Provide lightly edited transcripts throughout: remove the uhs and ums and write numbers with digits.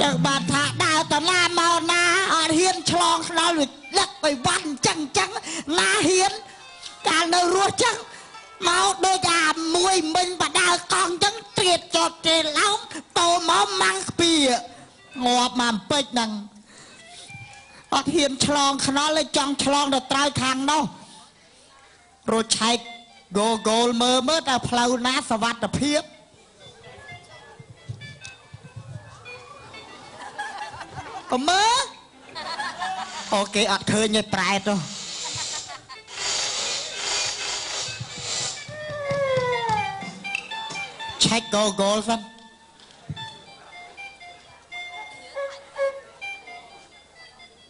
យ៉ាងបានថាដើរតណាមកណាអត់ហ៊ានឆ្លងខ្នល់វាដឹកไปវ៉ាន់ចឹងចឹងណាហ៊ានកាលនៅរស់ចឹងមកដូចអាមួយមិញបដើកង់ចឹងត្រៀតចតទេឡោមតោមកម៉ាំងខ្ពៀងាប់មកពេចហ្នឹងអត់ហ៊ានឆ្លងខ្នល់ទេចង់ឆ្លងទៅត្រើយខាងនោះរត់ឆែក Google មើលមើលតើផ្លូវណាសវត្ថភាពអមើអូគេអត់ឃើញទេប្រែតនោះឆែក Google សិន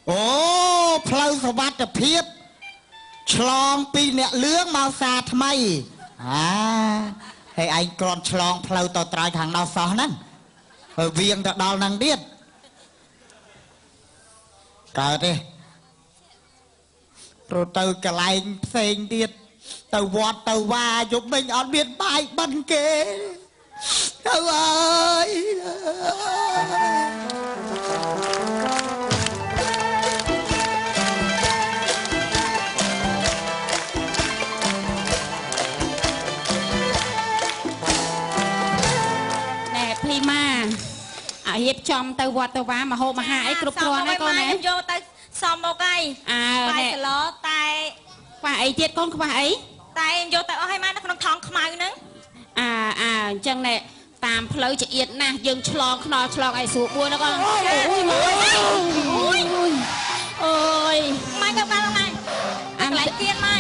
អូផ្លូវសវត្ថភាពឆ្លងពីអ្នកលឿងមកសាថ្មីអាហើយឯងគ្រាន់ឆ្លងផ្លូវទៅត្រើយខាងនោះសោះហ្នឹងហើយវៀងទៅដល់ហ្នឹងទៀតកើតទេរត់ទៅកន្លែងផ្សេងទៀតទៅវត្តទៅវាយប់មិញអត់មានបាយបិណ្ឌគេទៅអើយ រៀបចំទៅវត្តទៅវាមហោមហាអីគ្រប់គ្រាន់ហើយកូនណា យកទៅសំមកហើយ អើ បាយសឡតែ ខ្វះអីទៀតកូនខ្វះអី តែយកទៅអស់ហើយម៉ែនៅក្នុងថងខ្មៅហ្នឹង អើអើអញ្ចឹងណែតាមផ្លូវចៀតណាស់យើងឆ្លងខ្នល់ឆ្លងអីស្រួលបួនណាកូនអូយអូយអូយ ម៉ែក៏បានម៉ែអានកន្លែងទៀនម៉ែ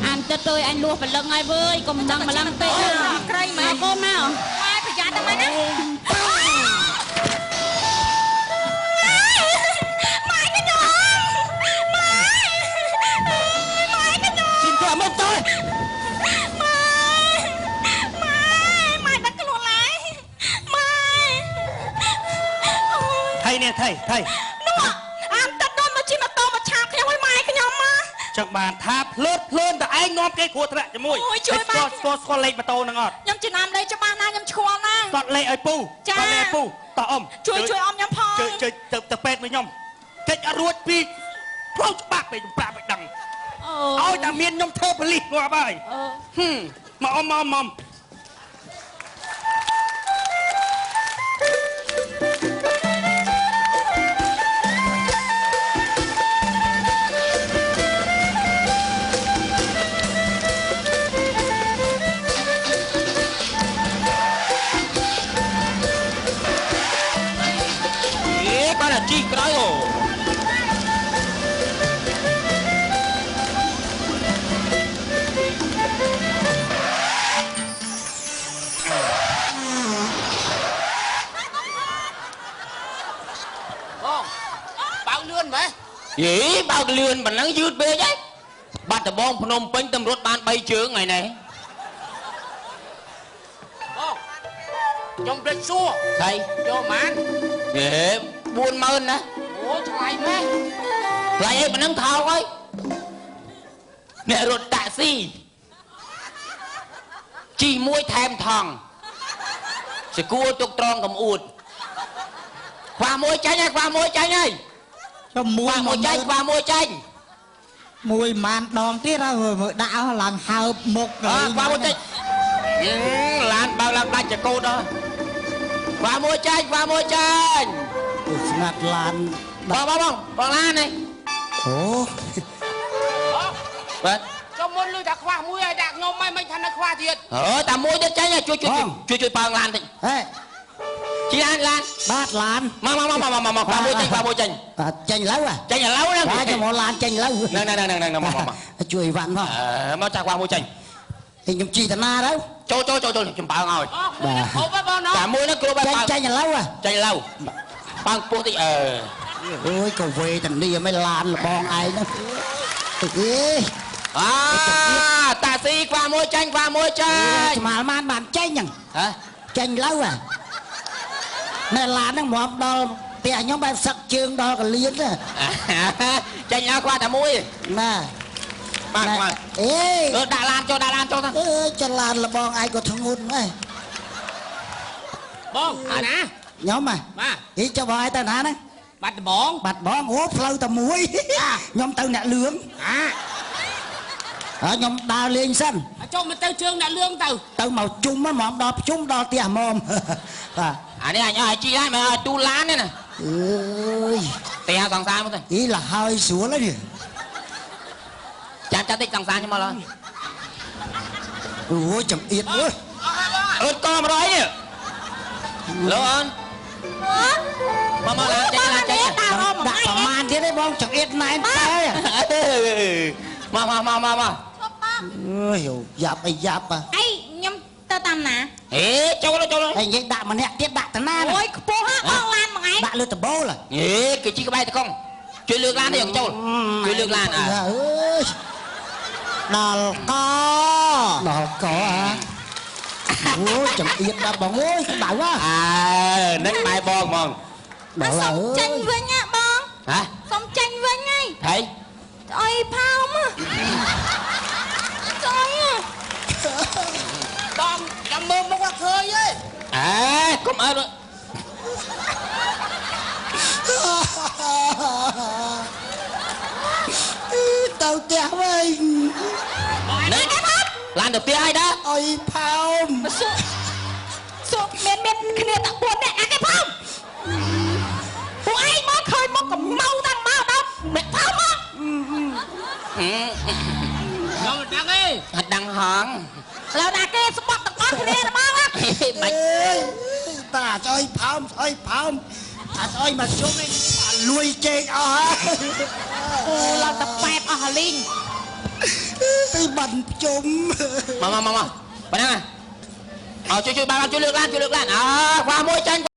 អានទឹកទៅអញលួសព្រលឹងហើយវើយកុំដឹងម្លឹងពេក ក្រៃម៉ែ កូនមក ម៉ែប្រយ័ត្នតែម៉ែណា មកទៅ ម៉ែម៉ែម៉ែដឹកខ្លួនឡើយម៉ែ ថៃនេះថៃថៃ នោះអានទឹកដល់មកជិះម៉ូតូមកឆាបខ្ញុំឲ្យម៉ែខ្ញុំមក ចឹងបានថាភ្លើតភ្លើនតែឯងនាំគេគ្រោះថ្នាក់ជាមួយ ជួយបាន ស្គាល់ស្គាល់លេខម៉ូតូហ្នឹងអត់ ខ្ញុំចំណាំលេខច្បាស់ណាស់ខ្ញុំឆ្គាល់ណាស់ កត់លេខឲ្យពូកត់លេខឲ្យពូតោះអ៊ំ ជួយជួយអ៊ំខ្ញុំផង ជួយជួយទៅទៅពេទ្យមួយខ្ញុំកិច្ចអត់រួចពីផ្លូវច្បាប់ពេកខ្ញុំប្រាប់ឲ្យដឹងឲ្យតែមានខ្ញុំធ្វើប៉ូលីសងាប់ហើយហឹមមកអ៊ំមកអ៊ំ អេបានតែជីក្រោយអូយីបើកលឿនប៉ុណ្ណឹងយឺតពេកហីបាត់ដបងភ្នំពេញតម្រុតបាន3ជើងថ្ងៃនេះ បងខ្ញុំភ្លេចសួរថៃយកប៉ុន្មាន ហេ40000ណា អូថ្លៃម៉េះ ថ្លៃអីប៉ុណ្ណឹងថោកហើយអ្នករត់តាក់ស៊ីជីមួយថែមថង់សគួរទុកត្រង់កំអួតខ្វះមួយចាញ់ហើយខ្វះមួយចាញ់ហើយ មួយ មួយចាញ់ខ្វះមួយចាញ់ មួយម៉ានដងទៀតហើយមើលដាក់ឡើងហើបមុខ ខ្វះមួយតិចឡានបើកឡើងដាច់ចកោតដល់ខ្វះមួយចាញ់ខ្វះមួយចាញ់ ស្ងាត់ឡាន បងបងបងបងឡាននេះ អូ បាទ ចុះមុនលឺថាខ្វះមួយឲ្យដាក់ខ្ញុំមិនថានៅខ្វះទៀត អឺតែមួយទៀតចាញ់ជួយជួយជួយជួយប៉ើងឡានតិច ហេ ជីឡានឡាន បាទឡាន មកមកមកមកមកខ្វះមួយចេញខ្វះមួយចេញ បាទចេញឡូវ ចេញឥឡូវហ្នឹង បាទចាំមកឡានចេញឡូវ ហ្នឹងហ្នឹងហ្នឹងហ្នឹងមកមក ជួយវ៉ាន់ផង មកចាក់ខ្វះមួយចេញ ខ្ញុំជីតាណាទៅ ចូលចូលចូលចូលខ្ញុំប៉ើងឲ្យ បាទ គ្រប់បង តែមួយហ្នឹងគ្រប់ហើយ ចេញឥឡូវ ចេញឥឡូវប៉ើងពោះតិចអឺ អូយក៏វេតានីមិនឡានលបងឯងហ្នឹងអេ អាតាស៊ីខ្វះមួយចាញ់ខ្វះមួយចាញ់ ស្មានបានបានចេញហ្នឹង ហ៎ ចេញឡូវហ៎ណែឡានហ្នឹងមកដល់ផ្ទះខ្ញុំបែបសឹកជើងដល់កលៀន ចេញឡើងខ្វះតែមួយ ណា បាទបាទ អេ ដាក់ឡានចូលដាក់ឡានចូលទៅ អើចឡានលបងឯងក៏ធ្ងន់ដែរ បងណា ខ្ញុំហ៎ បាទ អីចុះបងឯងទៅណាណា បាត់ដំបង បាត់បងអូផ្លូវតែមួយខ្ញុំទៅអ្នកលឿង អា ហើយខ្ញុំដើរលេងសិន ចុះមកទៅជើងអ្នកលឿងទៅ ទៅមកជុំហ្មងដល់ជុំដល់ផ្ទះហ្មងបាទ អានេះអញឲ្យជីហើយមិនឲ្យទូឡានទេណា អើយ ផ្ទះសង្សារមកទៅ អីលហើយស្រួលហើយនេះ ចាំចាំតិចសង្សារខ្ញុំមកឡើយ អូយចង្អៀតអើយ អើក100នេះលោកអូនមកមកឡានចេញឡានចេញ ដាក់ប្រមាណទៀតទេបងចង្អៀតណែនតែ មកមកមកមកមក អើយយ៉ាប់អីយ៉ាប់ អីខ្ញុំទៅតាមណា ហេចូលចូល ហើយនិយាយដាក់ម្នាក់ទៀតដាក់តាណា អូយខ្ពស់ហ่ะបងឡានមួយថ្ងៃ ដាក់លើដបូល ហេគេជីក្បែរតកងជួយលើកឡាននេះចូលជួយលើកឡានអើ អើយដល់កដល់កអាអូយចង្អៀតដល់បងអើយក្តៅហ่ะ អើនឹកបែបងហ្មង ដល់ សុំ ហើយ ចេញវិញណាបង ហ៎ សុំចេញវិញហើយ ថៃ ស្អុយផោមស្អុយ បងខ្ញុំមើលមុខអត់ឃើញទេ អេកុំអើ ទៅផ្ទះវិញ នេះឡានទៅផ្ទះហើយដែរ អុយផោម សុសុមានមានគ្នាតា4នាក់អាគេផោមពួកឯងមកឃើញមកកំមៅតាំងមកដល់អ្នកផោមមក ខ្ញុំមិនដឹងទេ អត់ដឹងហង ឡើយណាគេស្បត់ទាំងអស់គ្នាហ្មង បាច់ អើយតាស្អុយផោមស្អុយផោមអាស្អុយមកជុំនេះលួយជែកអស់ហើយ អូឡើងតែប៉ែបអស់លីង អីបាន់ជុំ មកមកមកមកប៉ុណ្ណឹងអោជួយជួយបានជួយលើកឡានជួយលើកឡានអើខ្វះមួយចាញ់